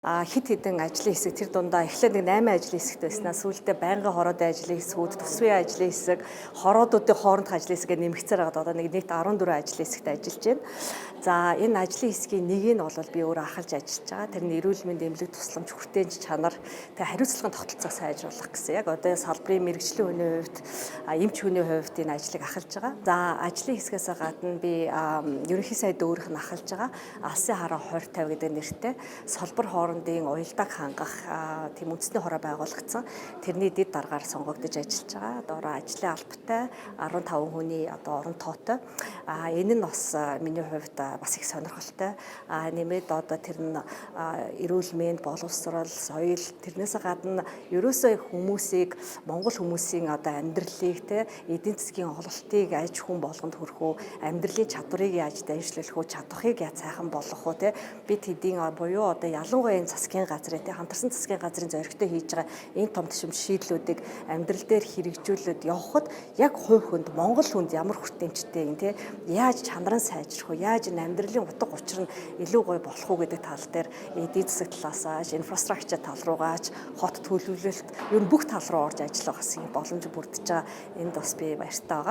Хэд хэдэн ажлын хэсэг, тэр дундаа эхлээд нэг 8 ажлын хэсэгт байснаа сүүлдээ байнгын хороодын ажлын хэсгүүд, төсвийн ажлын хэсэг, хороодуудын хоорондох ажлын хэсгээ нэмэгцээр байгаад одоо нэг нийт 14 ажлын хэсэгт ажиллаж байна. За, энэ ажлын хэсгийн нэг нь бол би өөрөө ахалж ажиллаж байгаа. Тэр нь эрүүл мэнд, эмнэлэг тусламж, хүртээмж чанар, тэгээ хариуцлагын тогтолцоог сайжруулах гэсэн. Яг одоо салбарын мэргэжлийн хүний хувьд, эмч хүний хувьд энэ ажлыг ахалж байгаа. За, ажлын хэсгээс гадна би ерөнхий сайд өөрийнх нь ахалж байгаа Алсын хараа 20 50 гэдэг нэртэй салбар хоорондын уялдааг хангах тийм үндэсний хороо байгуулагдсан. Тэрний дэд даргаар сонгогдож ажиллаж байгаа. Одоо ажлын албатай 15 хүний одоо орон тоотой. Энэ нь бас миний хувьд бас их сонирхолтой. Нэмээд одоо тэр нь эрүүл мэнд, боловсрол, соёл, тэрнээс гадна ерөөсөө хүмүүсийг, Монгол хүмүүсийн одоо амьдралыг те, эдийн засгийн ололтыг аж хүн болгонд хүрэх үү, амьдралын чадварыг яаж дайшлуулах үү, чадварыг яаж сайхан болгох уу те, бид хэдийн буюу одоо ялангуяа энэ засгийн газрын те, хамтарсан засгийн газрын зоригтой хийж байгаа энэ том төшөм шийдлүүдийг амьдрал дээр хэрэгжүүлээд явхад яг хувь хүнд, Монгол хүнд ямар хүртээмжтэй юм те, яаж чанар нь сайжрах уу, яаж энэ амьдралын утга учир нь илүү гоё болох уу гэдэг тал дээр эдийн засаг талаасаа, инфраструктур тал руугаач, хот төлөвлөлт, ер нь бүх тал руу орж ажиллах бас юм боломж бүрдэж байгаа. Энд бас би баяртай байгаа.